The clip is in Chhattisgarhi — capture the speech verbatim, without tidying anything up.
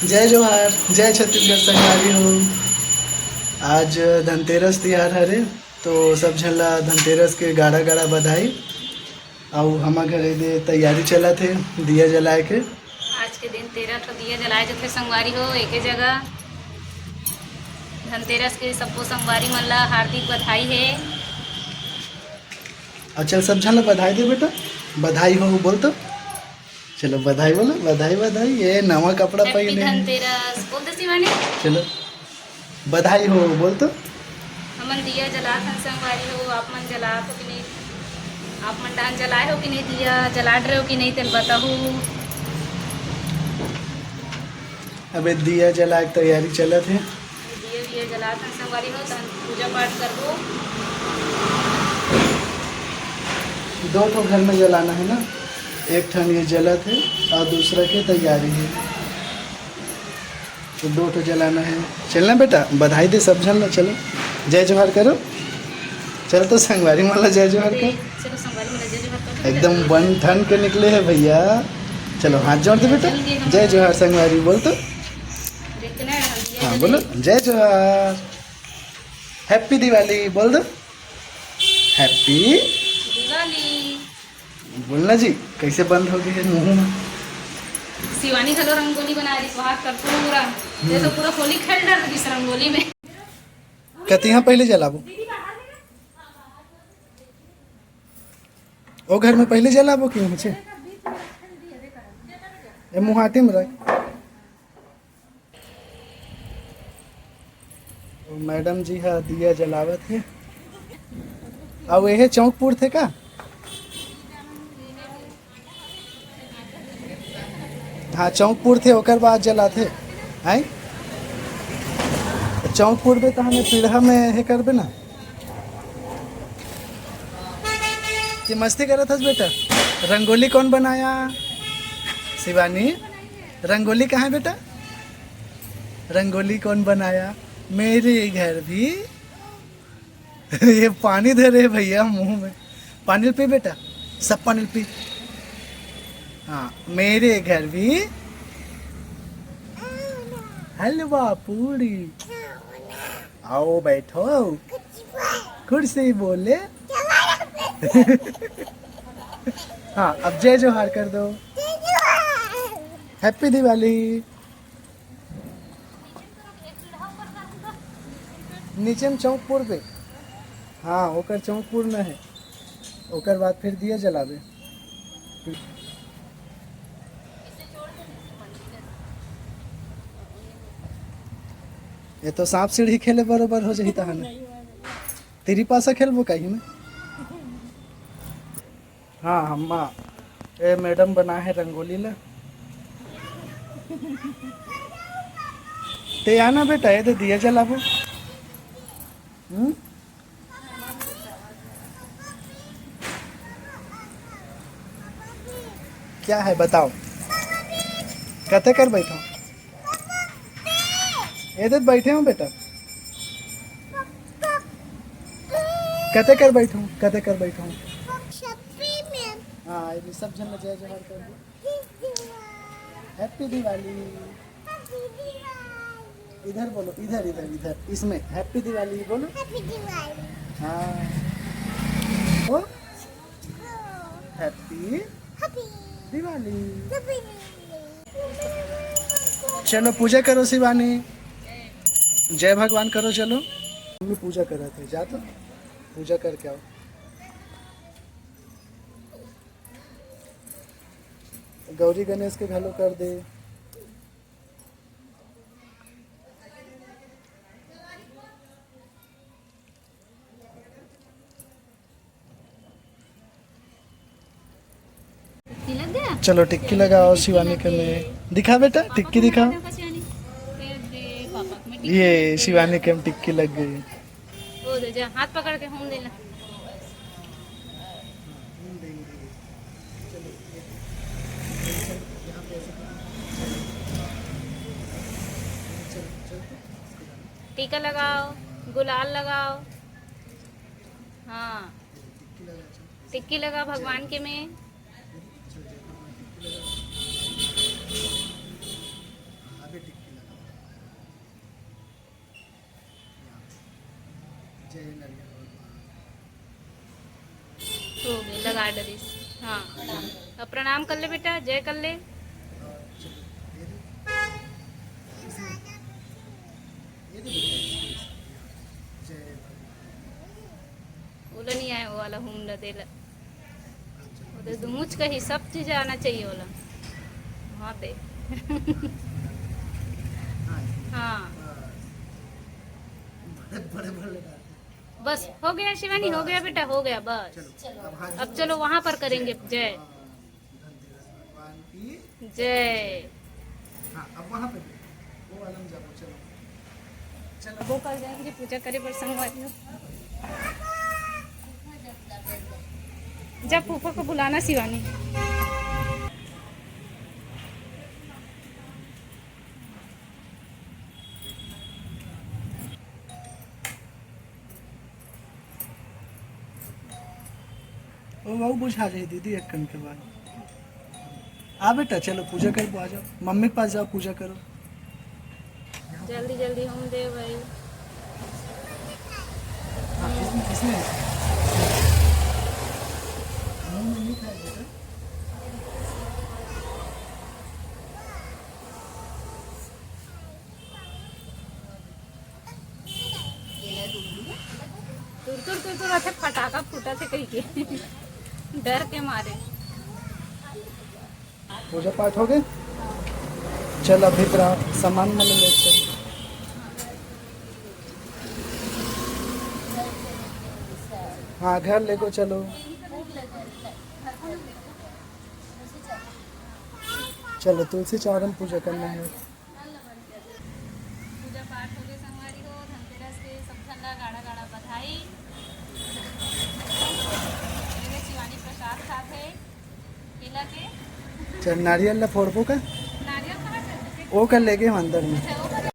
जय जोहार, जय छत्तीसगढ़ संगवारी हो। आज धनतेरस तिहार हरे, तो सब झन ला धनतेरस के गाड़ा गाड़ा बधाई। अउ हमर घरे दे तैयारी चलत हे दिया जलाए के। आज के दिन तेरह ठो दिया जलाए जथे संगवारी हो, एके जगह। धनतेरस के सब्बो संगवारी मन ला हार्दिक बधाई हे। अच्छा, सब झन ला बधाई दे बेटा, बधाई हो बोल तो। चलो बधाई बोलो, बधाई बधाई। ये नवा कपड़ा हैप्पी पहने हैं। धनतेरस बोल दे शिवानी। चलो बधाई हो बोल तो। हमन दिया जलात हन संगवारी हो, आप मन जलात हो कि नहीं? आप मन डाहन जलाए हो कि नहीं दिया? जलात रहे हो कि नहीं, तेल बताहू। अबे दिया जलाए के तैयारी चलत हे। दिया विया जलात हन संगवारी हो, तहन पूजा पाठ करबो। दो ठो घर में जलाना है ना, एक ठन ये जलत है और दूसरा के तैयारी है। तो दो ठो जलाना है। चलना बेटा, बधाई दे सब झन ला, चलो जय जोहार करो। चल तो संगवारी मन ला जय जोहार कर। चलो संगवारी मन ला जय जोहार कर। एकदम बन ठन के निकले है भैया। चलो हाथ जोड़ दे बेटा, जय जोहार संगवारी बोल तो। देखते ना हम ये हाँ जल्दी। बोलो जय जोहार, हैप्पी दिवाली बोल दो। हैप्पी दिवाली। बोलना जी, कैसे बंद हो गए मुंह में? शिवानी घलो रंगोली बना रही, सुहाग कर पूरा। ये तो पूरा होली खेल डाल रही इस रंगोली में। कतिहा पहले जलाबो? ओ घर में पहले जलाबो कि नीचे? ए मुहाटी में रख। तो मैडम जी हा दिया जलावत हे। अब यह चौक पुरथे का? हाँ, चौक पुरथे, ओकर बाद जलाथे। हैं? चौक पुरबे तो हमें पीढ़ा में हे करबे ना। ये मस्ती करत हस बेटा? रंगोली कौन बनाया? शिवानी, रंगोली कहाँ है बेटा? रंगोली कौन बनाया? मेरे घर भी। ये पानी दे रहे भैया मुंह में। पानी पी बेटा, सब पानी पी। हाँ, मेरे घर भी हलवा पूरी। आओ बैठो, कुर्सी बोले। हाँ, अब जय जोहार कर दो। हैप्पी दिवाली। नीचे में चौक पुरबे। हाँ, ओकर चौक पुरना है, ओकर बाद फिर दिया जलाबे। ये तो सांप सीढ़ी खेले बरोबर हो जाही तहाने। तेरी पासा खेलबो कहीं में। हाँ, हम्मा, ए मैडम बना है रंगोली ला। ते आना बेटा, ये दे दिया जलाबो। हम्म? क्या है बताओ, कते कर बैठो? ये दे बैठे हो बेटा, कते कर बैठो, कते कर बैठो। हाँ, ये सब जन जय जोहार कर दो। हैप्पी दिवाली। इधर बोलो, इधर, इधर, इधर, इसमें हैप्पी दिवाली बोलो। हैप्पी दिवाली। हाँ। ओ? Happy happy Diwali. दिवाली। चलो पूजा करो शिवानी, जय भगवान करो। चलो मम्मी पूजा करत हे, जा तो पूजा करके आओ। गौरी गणेश के घलो कर दे। टिक्की लग गया? चलो टिक्की लगाओ शिवानी के में। दिखा बेटा, टिक्की दिखा। ये शिवानी के में टिक्की लग गई। ओ दे जा, हाथ पकड़ के होम देना। टीका लगाओ, गुलाल लगाओ। हाँ, टिक्की लगाओ भगवान के में। पे टिक्की लगा। जय नरियल और माँ। हो गए, लगा डरिस। हाँ, अब प्रणाम कर ले बेटा, जय कर ले। और चलो, दे दे। ये दे बेटा। जय भगवान। ओला नहीं आए, वो वाला हूम ला देला। उधर तो मुझ का ही सब चीज आना चाहिए वाला। हाँ दे। हाँ। बड़े, बड़े, बड़े लगा। बस हो गया शिवानी, हो गया बेटा, हो गया बस। चलो, अब हाथ अब चलो वहाँ पर करेंगे जय। जय। धनतेरस भगवान की जय। हाँ, अब वहाँ पे वो वाला में जाओ, चलो। चलो। वो कर जाएंगे पूजा करे बर संगवारी हो। जा फूफा को बुलाना शिवानी। ओ बाबू, बुझा जाए दीदी, एक कन के बाद। आ बेटा, चलो पूजा कर, आ जाओ, मम्मी के पास जाओ, पूजा करो। जल्दी जल्दी हम दे भाई। हाँ, इसमें, इसमें। मुंह में नहीं खाया बेटा। तुर तुर तुर तुर अथे फटाका फूटा थे कही के डर के मारे। पूजा पाठ हो गए। चल अभी तेरा सामान मन ले चल। हाँ, घर लेको चलो। चलो तुलसी चौरा में पूजा करना है। पूजा पाठ हो गए संगवारी हो, धनतेरस के सब झन ला गाड़ा गाड़ा बधाई। ये शिवानी प्रसाद खात है केला के। चल नारियल ला फोड़बो का? नारियल कहाँ से? वो कर लेगे हम अंदर में। अच्छा,